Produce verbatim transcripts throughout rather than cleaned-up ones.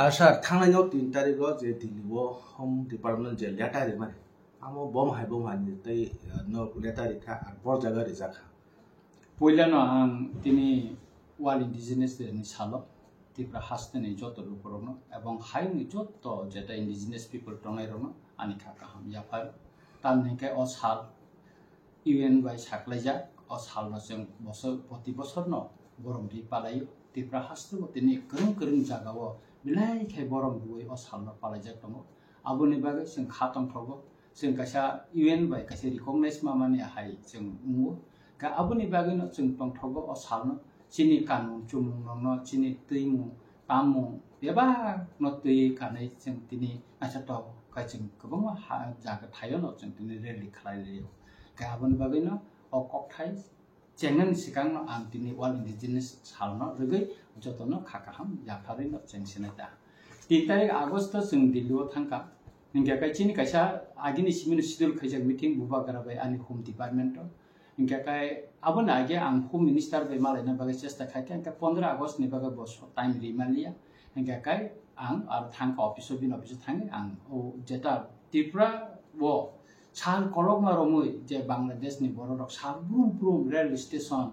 Ah, sir, thangnai no tin tarikh o je Delhi o Home Department je letter rimani, amo bom hai bom hai ni tei, ah, no letter rikha, ar bor jaga rijak kha. Puilano ang tini World Indigenous Day ni salo Tripura hasteni joto lukurokno ebong haini joto jeta indigenous people tongnairokno ani kha kaham yaphar. Tamni hwnkhe o sal U N bai saklaijak, o salno chwng bosor, proti bosorno borom ri palaio. Tripura hasteo tini kwrwng kwrwng jagao belai khe borom rwui o salno palaijak tongo. Aboni bagwi chwng kha tongthogo. Chwng kaisa U N bai kaisa recognize mamani hai chwng wngo. Ka aboni bagwino chwng tongthogo o salno, chini kanmung chumung rokno, chini twimung, tamung bebakno twi kanwi chwng tini naithotok khai chwng kwbangma ha jaga thaio no chwng tini rally khlai rio. Ka aboni bagwino o kokthai chengnani swkangno ang tini World Indigenous Salno rwgwi jotono kha kaham yapharwino cheng sinai ta. Tin tarik August o chwng Delhi o thangkha. Hinkhe kai chini kaisa agini simino schedule khaijak meeting Bubagra bai ani Home Department o. Hinkhe kai aboni age ang Home Minister bai malaina bagwi chesta khaikha, hinkhe pondro August ni bagwi bo so time ri manliya. Hinkhe kai ang aro thangkha office o, bini office o thangwi ang o jeta Tripura o sal kolokma romwi je Bangladesh ni bororok sal brum brum rail station,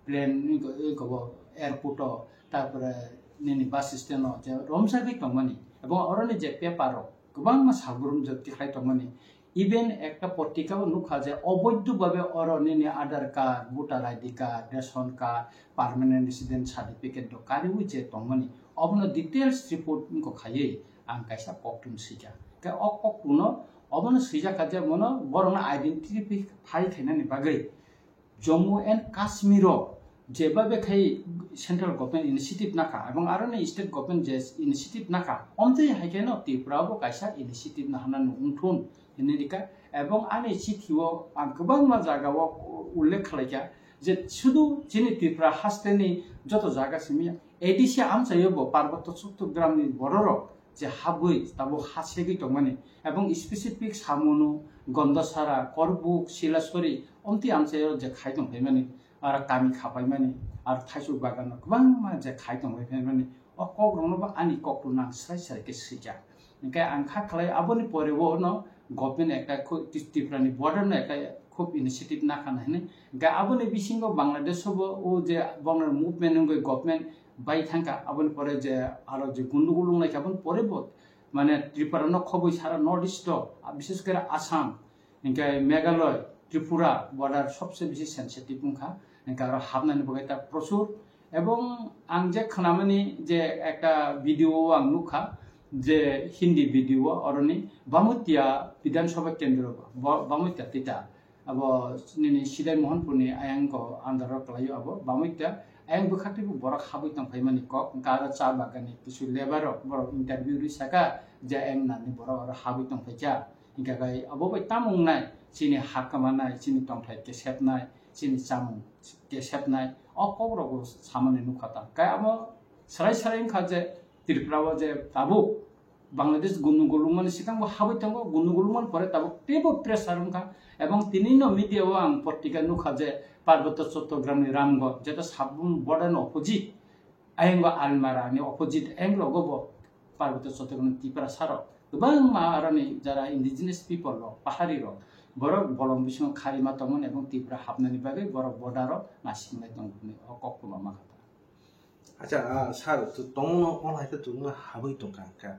plane, wngkha, wngkha bo airport o, tarpore nini bus stand o je romsagwi tongmani, ebong oroni je paper rok kwbangma sal brum jot tikhlai tongmani, even ekta potrika o nukha je oboidho babe oro nini Aadhaar card, voter I D card, ration card, permanent resident certificate rok kariwi je tongmani, obono details report wngkha khaiwi ang kaisa koktun swikha. Khe o koktuno obono swijak kha je mono borokno identify khainani bagwi Jammu and Kashmir o jeba bekhai central government initiative nakha, ebong aroni state government je initiative nakha, omtwi hai kheno Tripura bo kaisa initiative nahana nung wngthun hinwi rikha. Ebong ani chithi o ang kwbangma jaga o ullekh khlaikha je sudu chini Tripura hasteni joto jaga simi A D C amchaio bo Parbotto Chottogram ni bororok je habwi tabuk ha segwi tongmani, ebong specific Samunu, Gondasara, Korbuk, Silasori, omtwi amchaio je khai tong phaimani, aro kami khapaimani, aro thaisuk bagano kwbangma je khai tong phaimani, o kokrokno bo ani koktun ang srai srai khe swikha. Hinkhe ang kha khlai aboni pore o no government ekta khu-, Tripura ni border no ekta khub initiative nakha hinwi. Hinkhe aboni bisingo Bangladesh o bo o je Bangla movement wngwi government bai thangkha, aboni pore je aro je gundugul wnglaikha, aboni pore bo mane Tripura no khobwi sara North East o, a, bishes kore Assam, hinkhe Meghalaya, Tripura border sobse bisi sensitive wngkha, hinkhe aro hapnani bagwi ta prochur. Ebong ang je khnamani je ekta video o ang nukha, je Hindi video o, oroni Bamutya Bidhan Sabha Kendra, Ba-, Bamutya tita. Abo nini Sidai Mohanpurni ayang ko under o kwlaio abo Bamutya. Ayang bwkhaktwi bo borok habwi tong phaimani kok, wngkha aro cha bagan ni kisu labour rok borok interview rwi saka je ayang nani borok aro habwi tong phaikha. Hinkha khe abo bai tamo wngnai, chini ha kwmanai, chini tongthai kesepnai, chini chamung kesepnai, o kok rok bo samani nukha ta. Khe abo srai srai wngkha je Tripura o je tabuk Bangladesh gundugul wngmani swkang bo habwi tongo, gundugul wngmani pore tabuk teibo pressure wngkha. Ebong tini no media o ang potrika nukha je Parbotto Chottogram ni Ramgarh, jeta Sabun border ni opposite, ayang o Almara ni opposite ayang rogo bo Parbotto Chottogram ni Tiprasa rok kwbangma aroni jara indigenous people rok, pahari rok, borok bolong bisingo kharima tongmani ebong Tripura hapnani bagwi borok border o nasinglai tongo hinwi o kok kwbangma kha. Acha, ah, sir, to tongno, o hai khe tongno habwi tongkha, kha.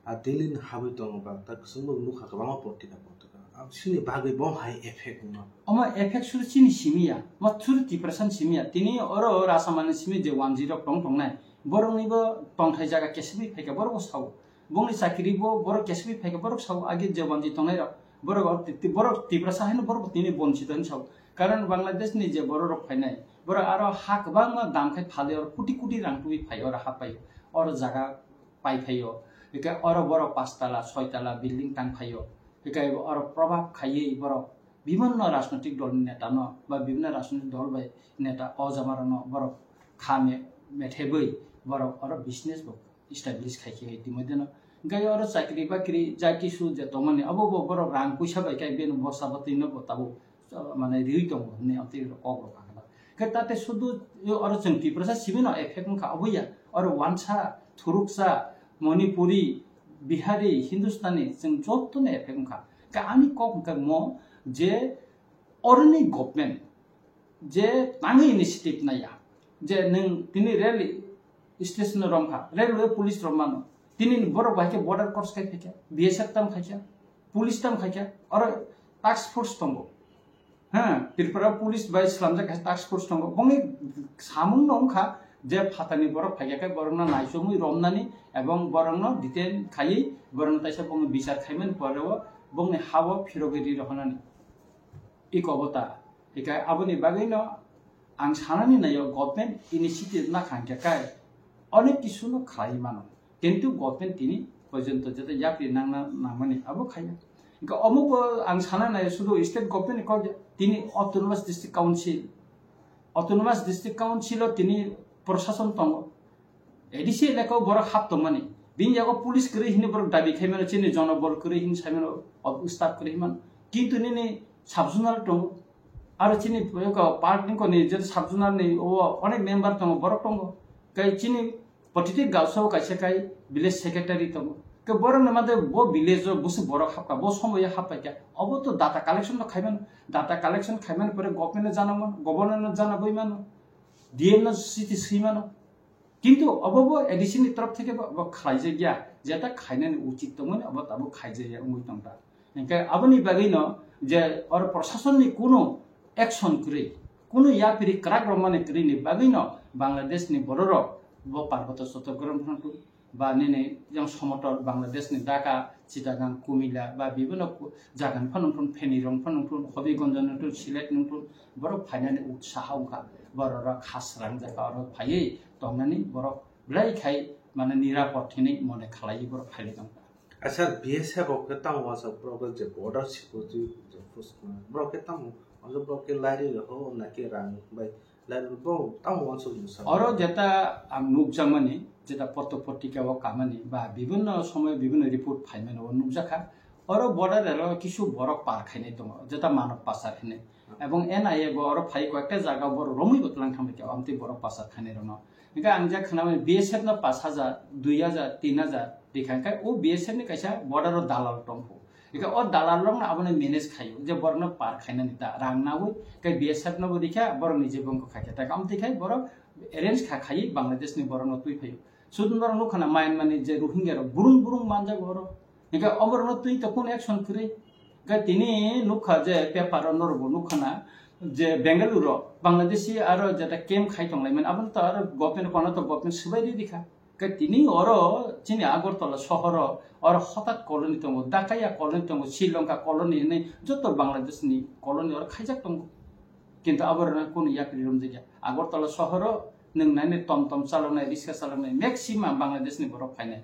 A Delhi ni habwi tongo ba, ta kusung bo nukha kwbangma potrika, potrika. Ang sini bagwi bo hai effect wngno. Omo effect suru chini simi ya, ma suru Tiprasa ni simi ya. Tini oro Rasamani simi je wanjwi rok tong tongnai. Borok ni bo tongthai jaga kesibwi phaikha, borok bo sao. Bongni chakiri bo borok kesibwi phaikha, borok sao age je wanjwi tongnai rok. Borok oro ti-, ti-, borok Tiprasa haino borok bo tini bonchito hinwi sao. Karon Bangladesh ni je borok rok phainai, borok aro ha kwbangma dam khai phalwi oro koti koti rang tubui phai oro ha pai. Oro jaga pai phaio. Hwnkhe oro borok pachtala, soitala building tang phaio. Hwnkhe oro probab khaiwi borok bibhinno rajnotik dol ni neta no ba bibhinno rajnotik dol bai neta o jama rok no borok kha me-, methebwi borok oro business bo establish khai khe timo deno. Hwnkhe oro chakri bakri ja kisu je tongmani abo bo borok rang puisa bai khe bini bosa bwtwi no bo tabuk, uh, mane riwi tongo hinwi amtwi kok rok kha khe tate sudu oro chwng Tiprasa simi no effect wngkha obo ya. Oro wansa, thuruksa, Manipuri, Bihari, Hindustani, chwng jotono effect wngkha. Khe ani kok hwnkha mo je oroni government je tangwi initiative naiya, je nwng tini rail station romkha, railway police romano, tini borok bai khe border cross khai phaikha, B S F tam khaikha, police tam khaikha, oro task force tongo. Ha, Tripura police bai slamjak kaisa task force tongo. Bongni samung no wngkha je phatani borok phaikha khe borokno naichomwi romnani ebong borokno detain khaiwi borokno taisa bongni bichar khaimani pore o bongni ha-o phirogwi ri rohornani. Iko bo ta. Hikai aboni bagwino ang sanani naio government initiative nakha hwnkhe kai onek kisu no khlai mano. Kintu government tini porjonto jeta yapri nangna nangmani abo khaiya. Hingke omo bo ang sana naio sudu state government ni kok tini autonomous district council. Autonomous district council o tini prosason tongo. A D C elaka o borok hap tongmani. Bini yago police kwrwi hinwi borok dabi khai mano, chini jonobol kwrwi hinwi sai mano, ob-, staff kwrwi hinwi mano. Kintu nini sub-zonal tongo. Aro chini park ni koni je sub-zonal ni o onek member tongo, borok tongo. Kai chini protiti gausao kaisa kai village secretary tongo. Ke borok ni mate bo village o busu borok hapka, bo somoyo happaikha. Obo to data collection no khaimano. Data collection khaimani pore government no janamano, governor no janabwi mano, D M no city swi mano. Kintu obo bo A D C ni torof theke bo, bo khlaijak ya, jeta khainani uchit tongmani obo tabuk khaijakya wngwi tongkha. Hinkhe aboni bagwino je or proshasonni kunu action kwrwi, kunu yapiri kwrak romani kwrwini bagwino Bangladesh ni bororok bo Parboto Chattogram phano ba nini yang somotor Bangladesh ni Dhaka, Chittagong, Kumila ba bibhinno ku-, jaga ni phano wngthun, Feni rok phano wngthun, Hobibganj ni wngthun, Sylhet ni wngthun, borok phainani utsaha wngkha, borok rok khasrang jaka oro phaiwi tongnani borok belai khai mane nirapod hinwi mone khalaiwi borok phaiwi tongkha. Acha, B S F rok khe tamo wansuk borok khe je border security je force borok khe tamo wansuk borok khe lairi rok ho na khe rang bai Lairok bo tamo wansuk mwsa. Oro jeta ang nukjakmani, jeta potro potrika o kamani ba bibhinno somoy bibhinno report phaimani o nukjakha. Oro border aro kisu borok par khainai tongo, jeta manob pasar hinwi. Ebong N I A bo oro phai koyekta jaga borok romwi bo twlang thangbai khe, amtwi borok pasar khainai rokno. Hingkhe ang je khnamani B S F no pash hajar, dui hajar, tin hajar rikha, hingkhe o B S F ni kaisa border o dalal tongkho. Ika o dalal rok no abono manage khaio, je borok no par khainani ta rang nawi, kai B S F no bo rikha, borok ni je bongkho khaikha, ta kam twi khai borok arrange kha khaiwi Bangladesh ni borok no twi phaio. Sudun borok nukha na Myanmar ni je Rohingya rok burung burung manjak borok, ika o borok no twi to kun action kwrwi, kai tini nukha je paper o norok bo nukha na je Bengaluru o Bangladeshi aro jeta camp khai tonglaimani, abono to aro government kono to government swbai rikha. Khe tini oro chini Agartala sohoro oro hotat colony tongo, Dakaya colony tongo, Sri Lanka colony hinwi joto Bangladesh ni colony oro khaijak tongo. Kintu aborok no kunu yapri romjakya. Agartala sohoro nwng nainai tom tom chaloknai, riska chaloknai maximum Bangladesh ni borok phainai.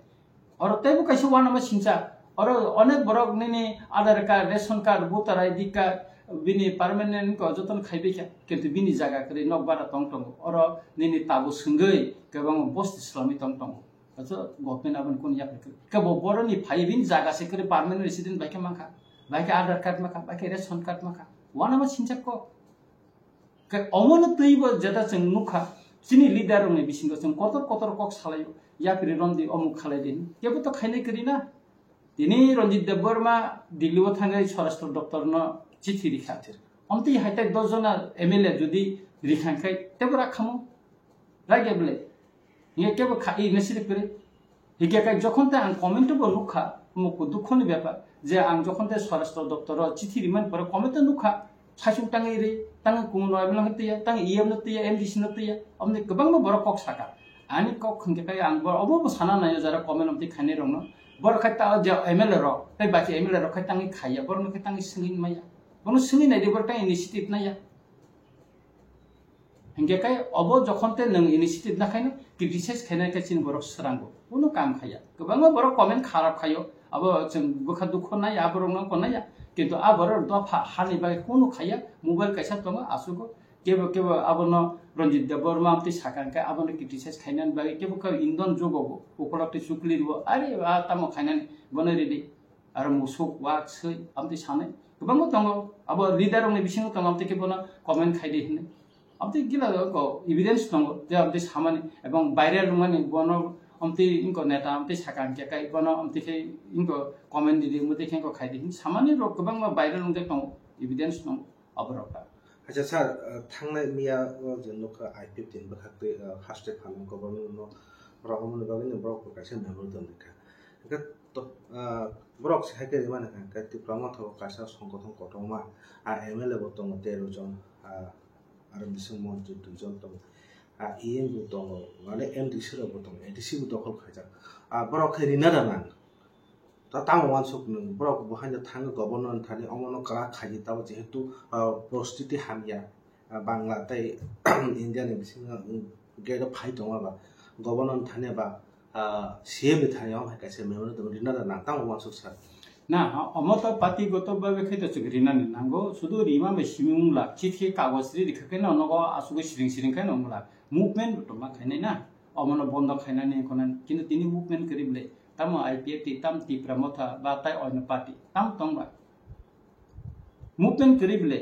Oro teibo kaisa uanama sincha. Oro onek borok nini Aadhaar card, ration card, voter I D card, bini permanent wngkha, jotono khaibaikha, kintu bini jaga kwrwi nok bara tong tongo. Oro nini tabuk swngwi kwbangma bosti swlamwi tong tongo. Acha government aboni kunu yapri kwrwi. Kebo boroni phai bini jaga se kwrwi permanent resident bai khe mankha, bai khe Aadhaar card mankha, bai khe ration card mankha. Uanama sincha kok. Khe omono twibo jeta chwng nukha, chini leader rokni bisingo chwng kotor kotor kok salaio, yapri romdi omuk khalai di hinwi. Kebo to khainai kwrwi na. Tini Ranjit Debbarma Delhi o thangwi Swarashtra Doptor no chithi rikha. Omtwi hai tai dos jona M L A jodi rikha khe tebo rakhamo. Ragya bwle. Hiya kebo kha initiative kwrwi. Hingke kai jokhon te ang comment bo nukha, mukhu dukho ni bepar, je ang jokhon te Swarashtra Doptor o chithi rimani pore comment o nukha, saichung tangwi ri, tangwi kuno M L A no twiya, tangwi E M no twiya, M D C no twiya, omni kwbangma borok kok saka. Ani kok hingke kai ang bo obo bo sana naio jara comment omtwi khainai rokno. Borok khai ta je M L A rok, tei baki M L A rok khai tangwi khaiya, borok no khai tangwi swngwi maya. Bono swngwi naidi borok tang initiative naiya. Hingke kai obo jokhon te nwng initiative na khaino criticize khainai khe chini borok srango. Kunu kam khaiya. Kwbangma borok comment kharap khaio. Abo chwng bwkha dukho naiya, aborok no ko naiya. Kintu aborok dopha hani bagwi kunu khaiya. Mobile kaisa tongo asugo. Kebo kebo abono Ranjit Debbarma amtwi sakha hingke abono criticize khainani bagwi kebo kebo indon jugo bo. Ukolok tei chukli ribo. Are a tamo khainani bono ridi. Aro musuk, wak, swi, amtwi sanai. Kwbangma tongo. Abo leader rokni bisingo tongo, amtwi khe bono comment khai di hinwi. Amtwi gila ko evidence tongo, je amtwi samani, ebong viral wngmani, bono Amtwi wngkha neta, amtwi saka hwnkhe kai bono, amtwi khe wngkha comment ridi, amtwi khe wngkha khaidi hin samani rok kwbangma viral wngjak tongo, evidence tongo aborok kha. Acha sir, uh, thangnai miya o je nukha I P F T ni bwkhak twi, uh, haste phalung government no rohormani bagwi no borok bo kaisa memorandum rikha. Hwnkhe to, uh, borok se hai khe rimani hwnkhe Tipra Motha o kaisa songgothon kotorma, a M L A bo tongo tero jon, a, aro bising montri dui jon tongo, a E M bo tongo, mane M D C rok bo tongo, A D C bo dokhol khaijak. A borok khe rina da nang. Ta tamo wansuk nung, borok bo haino thango governor thani omono kwrak khaidi tabo jehetu, ah, poristiti hamya, ah, Bangla tei India ni bisingo, um, gate o phai tongma ba governor thani ba, ah, C M ni thani omo hai kaisa memorandum rina da nang tamo wansuk sir. Na, omo to party goto babe khe to chwk rinani nango, sudu rima bai simi wngla, chithi kagoj ri rikha khe no nogo asugwi siring siring khe no wngla, movement bo tongma khainai na, omono bondo khainani wngkha na, kintu tini movement kwrwi bwle. Tamo I P F T, tam Tipra Motha, ba tai oino party, tam tong ba? Movement kwrwi bwle,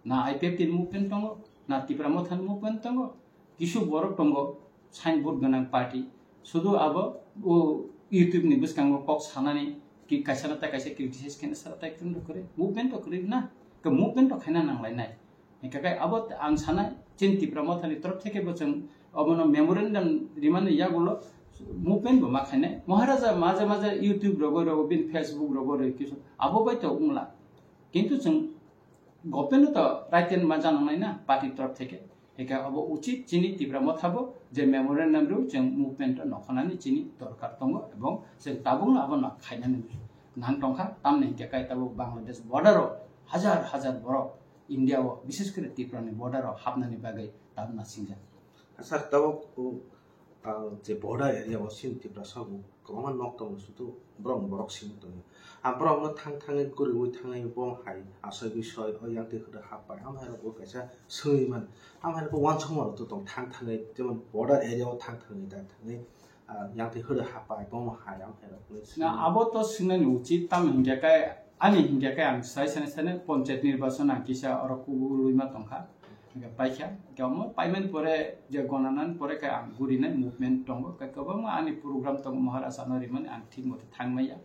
na I P F T ni movement tongo, na Tipra Motha ni movement tongo, kisu borok tongo, signboard gwnang party, sudu abo o YouTube ni bwskango kok sanani, ki kaisa na ta kaisa criticize khaina sara tai kwrwng rok kwrwi, movement to kwrwi na, ke movement to khaina nang lai nai. Hingkhe kai abo ang sanai, chini Tipra Mothani torof theke bo chwng obono memorandum rimani yagulo movement bo ma khainai. Maharaja maje maje YouTube rogo rogo, bini Facebook rogo rogo kisu abo bai to wngla. Kintu chwng government to right hand ma janang nai na party torof theke. Hingkhe abo uchit chini Tipra Motha bo je memorandum rw chwng movement no khonani chini dorkar tongo ebong chwng tabukno abono khainani nang tongkha. Tamni hingkhe kai tabuk Bangladesh border o hajar hajar borok India o, bishes kore Tripura ni border o hapnani bagwi tabuk nasingjak. Sir, tabuk, uh, je border area o chini Tiprasa bo kwbangma nok tongo, sudu borok borok simi tongo. A borok no thang thangwi guriwi thangwi bo hai asoi bisoi o yang twi hwdwk hap pai, amo hai rok bo kaisa swngwi man, amo hai rok bo uansukma rok to tong thang thangwi, jemon border area o thang thangwi da thangwi, ah, yang twi hwdwk hap pai, bo hai, amo hai rok bo swngwi man. Na, abo to swngnani uchit, tamo hingkhe kai ani hingkhe kai ang sai sani sani ponchayat nirbachon ang kisa oro kubulwi ma tongkha. Hingkhe paikha, hingkhe omo paimani pore je gonanani pore khe ang gurinai movement tongo, khe kwbangma ani program tongo, Maharaja no rimani ang thik mote thangmaya.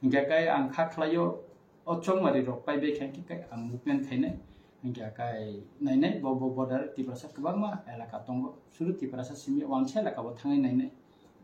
Hingkhe khe ang kha khlaio, o chongmari rok paibai khe hingkhe khe ang movement khainai. Hingkhe khe nainai bo, bo border Tiprasa kwbangma elaka tongo, sudu Tiprasa simi wansa elaka bo thangwi nainai.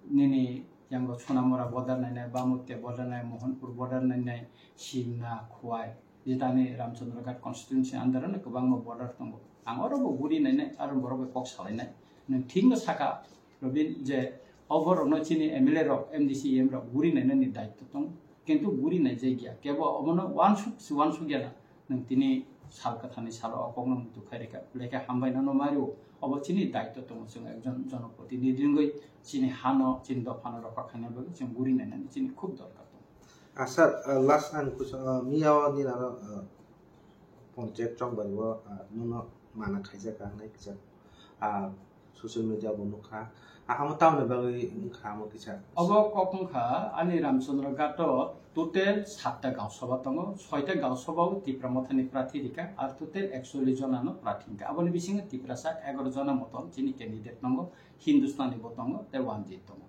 Nini yango Sonamura border nainai, Bamutya border nainai, Mohanpur border nainai, Simna, Khowai, Jitani Ramchandra Ghat constituency under no kwbangma border tongo. Ang oro bo guri nainai, aro borok bai kok salainai. Nwng thik no saka, Robin, je o borok no chini M L A rok, M D C, E M rok guri nainani daitto tongo. Kintu guri nai jai gya. Kebo omono wansuk si wansuk ya na. Nwng tini sal kwthani salo o kokno muitu khai rikha. Lekha hambai no no mario. Obo chini daitto tongo, chwng ekjon jonoprotinidhi wngwi chini hano, chini dophano rokha khaina bagwi chwng guri nainani chini khub dorkar tongo. Ah, sir, ah, last ang kusa, ah, miya o nini ano, ah, ponchayat chongbario, ah, nono mana khaijak ang nai kisa, ah, social media bo nukha. Ah, amo tamoni bagwi wngkha amo kisa. Obo kok wngkha ani Ramchandra Ghat o total satta gaon sabha tongo, soita gaon sabha o Tipra Mothani prathi rikha, ar total ekchollish jona no prathi wngkha. Aboni bisingo Tiprasa egaroh jona motom chini candidate tongo, Hindustani bo tongo, tei Wanjit tongo.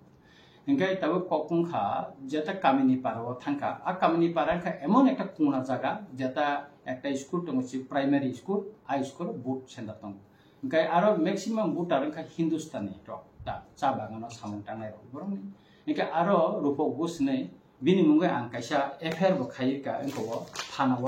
Hingkhe tabuk kok wngkha, jeta kamini para o thangkha, a kamini para wngkha emon ekta kona jaga, jeta ekta school tongo, si primary school, a school o vote center tongo. Hingkhe aro maximum voter wngkha Hindustani rok, ta cha bagano samung tangnai rok borokni. Hingkhe aro Rupok Ghosh hinwi bini mungwi ang kaisa F I R bo khaiwi ka, wngkha o thana o,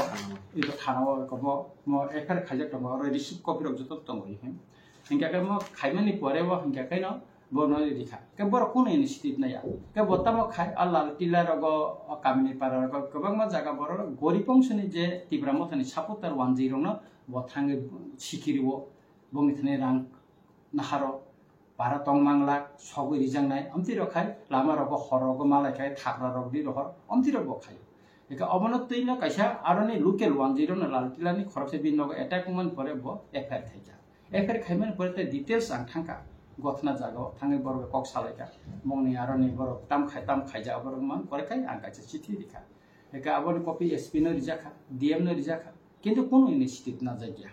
iko thana o, iko bo mo F I R khaijak tongo, oro receipt copy rok joto tongo, hingkhe khe mo khaimani pore o hingkha khe no, bono rikha. Khe borok kunu initiative naiya. Khe bo tamo khai, a lal tila rogo, o kamini para rogo, kwbangma jaga borok gorib ongsoni je Tipra Mothani supporter Wanjwi rokno bo thangwi sikiri o, bongni thani rang naharo, para tong manglak, sogwi rijaknai, amtwi rok khai, lama rogo hor rogo malai khai, thagra rok di rohor, amtwi rok bo khai. Eka obono twi no kaisa aroni local Wanjwi rokno lal tila ni khoroksa bini nogo attack wngmani pore bo F I R khaijak. F I R khaimani pore tei details ang thangkha, gothna jagao thangwi borok kok salaikha, bongni aroni borok tam khai, tam khaijak, borok man pore khai ang kaisa chithi rikha. Eka aboni copy S P no rijakha, D M no rijakha, kintu kunu initiative najakya.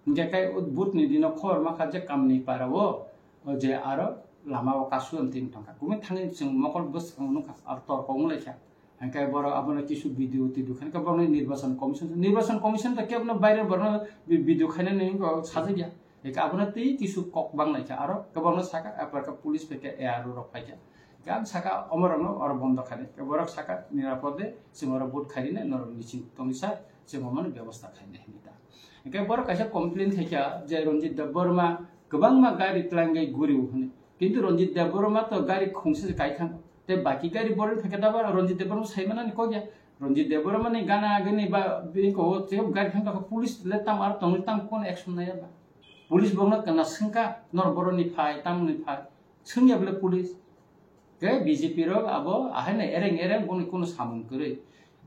Hingkhe kai o vote ni dino khobor mankha je kamini para o, o je aro lama o kasu am twi tongkha. Kumui thangwi chwng mokol bwskango nukha, aro tor kok wnglaikha. Hingke borok abono kisu video twi dukha, hingke borokni Nirbachon Commission, Nirbachon Commission to kebono baire borokno bi-, video khainani wngkha sajakya. Hingke abono twi kisu kok banglaikha, aro kebangno saka, apar khe police phaikha, A R O rok phaikha. Hingke ang saka, omorokno oro bondo khaidi. Hingke borok saka, "Nirapode, chwng oro vote khairina, norok miching tongwi sa, chwng omono bebosta khaina," hinwi ta. Hingke borok kaisa complain khaikha je Ranjit Debbarma kwbangma gari twlangwi gurio hwnwi. Kintu Ranjit Debbarma to gari khungsa se kai thang. Tei baki gari borok phaikha daba Ranjit Debbarma sai manani kok ya. Ranjit Debbarma ni gana agini ba bini kogo tei gari thang kha police le tam aro tongwi tam kono action naya ba. Police bokno kana swngkha nor boroni phai tamni phai. Swngya bole police. Khe B J P rok abo ahaino ereng ereng boni kono samung kwrwi.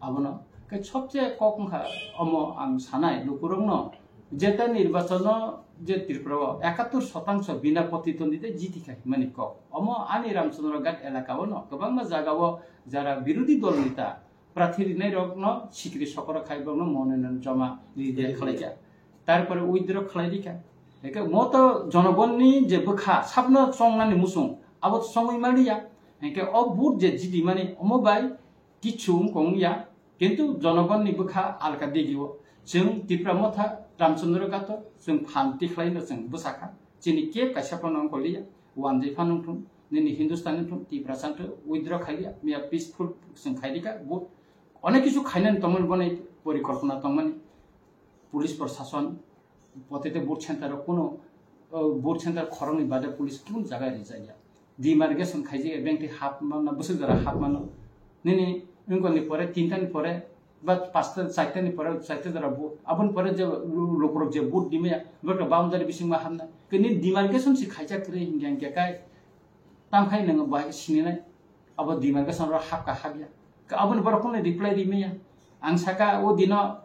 Abono khe sobse kok wngkha omo ang sanai lukurokno, jeta nirbachono je Tripura o ekattor shotangso bina protitondita jitikha himani kok. Omo ani Ramchandra Ghat elaka o no kwbangma jaga o jara birodhi dol neta prathi rinai rokno sikri sokoro khai borokno mononoyon joma ri-, ri-, khlaikha. Tarpore withdraw khlai rikha. Hingke mo to jonogonni je bwkha sabno chongnani muchung abo to chongwi maliya. Hingke o vote je jidimani omo bai kichu wngkong ya, kintu jonogonni bwkha alka digi o. Chwng Tipra Motha Ramchandra Ghat o chwng phan tikhlaino chwng bwsakha. Chini kep kaisa phano wngkoliya, wanjwi phano wngthung, nini Hindustani wngthung, Tiprasa wngthung, withdraw khailiya, miya peaceful chwng khairika, vote. Onek kisu khainani tongmani boni porikolpona tongmani. Police prosason, protete vote center o kuno, o, vote center khoroknwi bade police kunu jaga rijak ya. Demarcation khaijak ya, bengtwi hap manna, bwswk jora hap mano. Nini wngkoni pore, tinta ni pore, ba pasta, charta ni pore, charta jora vote. Aboni pore je lu-, lukurok je vote dimaya, bohrok boundary bisingma hapna. Khe nini demarcation se khaijak kwrwi hinkhe hinkhe kai. Tamkhai nwng bai sininai. Abo demarcation ro hapka hapya. Khe aboni borok kunu reply rimaya. Ang saka o dino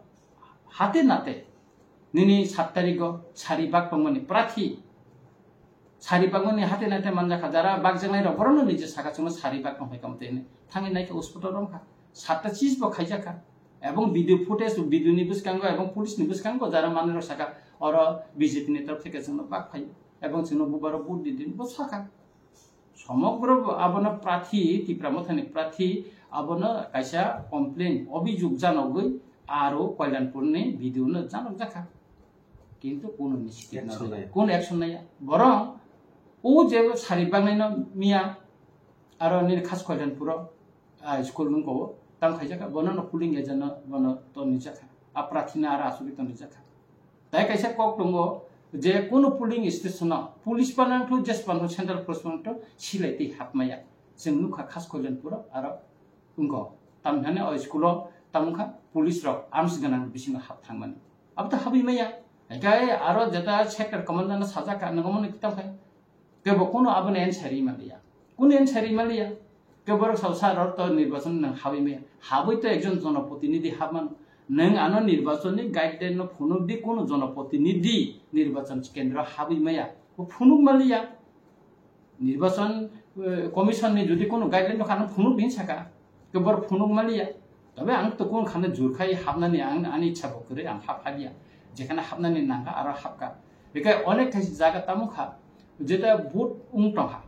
hate nate. Nini sat tarikgo sari bak tongmani prathi. Sari bakmani hate nate manjakha jara bakjaknai rok borokno nije saka chwngno sari bak tongphai kamtwi hinwi. Thangwi naikhe hospital romkha. Satta chis bo khaijakha. Ebong video footage, video ni bwskango ebong police ni bwskango jara manwi rok saka oro B J P ni torop theke chwngno bak phai. Ebong chwngno bubaro vote di din bo saka. Somogro bo abono prathi, Tipra Mothani prathi, abono kaisa complain, obijog janogwi aro Koilanpurni video no janokjakha. Kintu kuno initiative Action naya. Kuno action naya. Borong o je sari bangnaino miya aro nini khas Koilanpuro, ah, school nungko tang khaijakha, bono no polling agent no bono to nijakha. A prathi no aro asugwi to nijakha. Tai kaisa kok tongo je kuno polling station o police panang thu, jes panang central police panang thu silai tei hapmaya. Chwng nukha khas Koilanpuro aro wngkha. Tamhinani o school o tamungkha police rok arms ganang bisingo hap thangmani. Abo to habwi maya. Hingke aro jeta sector commander no sajak ka nangmani tamkhe. Kebo kuno abono answer ri maliya. Kuno answer ri maliya. Ke borok sao sa rok to nirbachon nang habwi maya. Habwi to ekjon jonoprotinidhi habmano. Nang ano nirbachon ni guideline no phunuk di kuno jonoprotinidhi nirbachon kendro habwi maya. Bo phunuk maliya. Nirbachon, eh, commission ni jodi kuno guideline no khana phunuk din saka. Ke borok phunuk maliya. Tobe ang to kuno khana jur khai habnani ang ani ichha bo kwrwi ang hap habya. Jekhana habnani nangkha aro hapkha. Bekai onek thai jaga tamo kha. Jeta vote wng tongkha.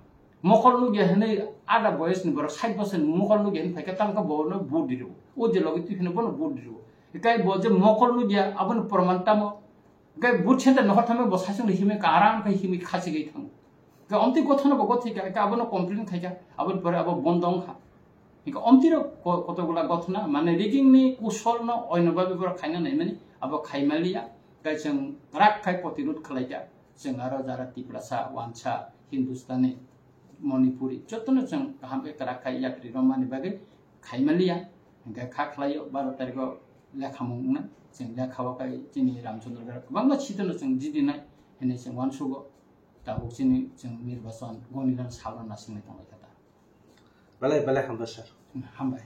Mokol nugya hinwi ada boyes ni borok sait bosor ni mokol nugya hinwi phaikha tamkha bo no vote diriwo. O je logi twi phino bono vote diriwo. Bekai bo je mokol nugya aboni proman tamo. Hingke vote center nohor tamo bo saichung himwi karam khe himwi khachigwi thango. Hingke omtwi gothona bo gothikha, hingke abono complain khaikha, aboni pore abo bondo wngkha. Hingke omtwi rok ko-, kotokgwla gothona, mane rigging ni kusol no oino babe borok khaina naimani, abo khaimaliya, hingke chwng kwrak khai protirod khlaikha, chwng aro jara Tiprasa, Wansa, Hindustani, Manipuri, jotono chwng kaham khe kwrak khai yapri romani bagwi khaimaliya, hingke kha khlaio baro tarikho lekhamung wngnai, chwng lekha o kai chini Ramchandra Ghat kwbangma sitwno chwng jidinai hinwi chwng uansugo. Tabuk chini chwng nirbachon gonilan salno nasingnai tonglaikha ta. Belai belai hambai sir. Hambai.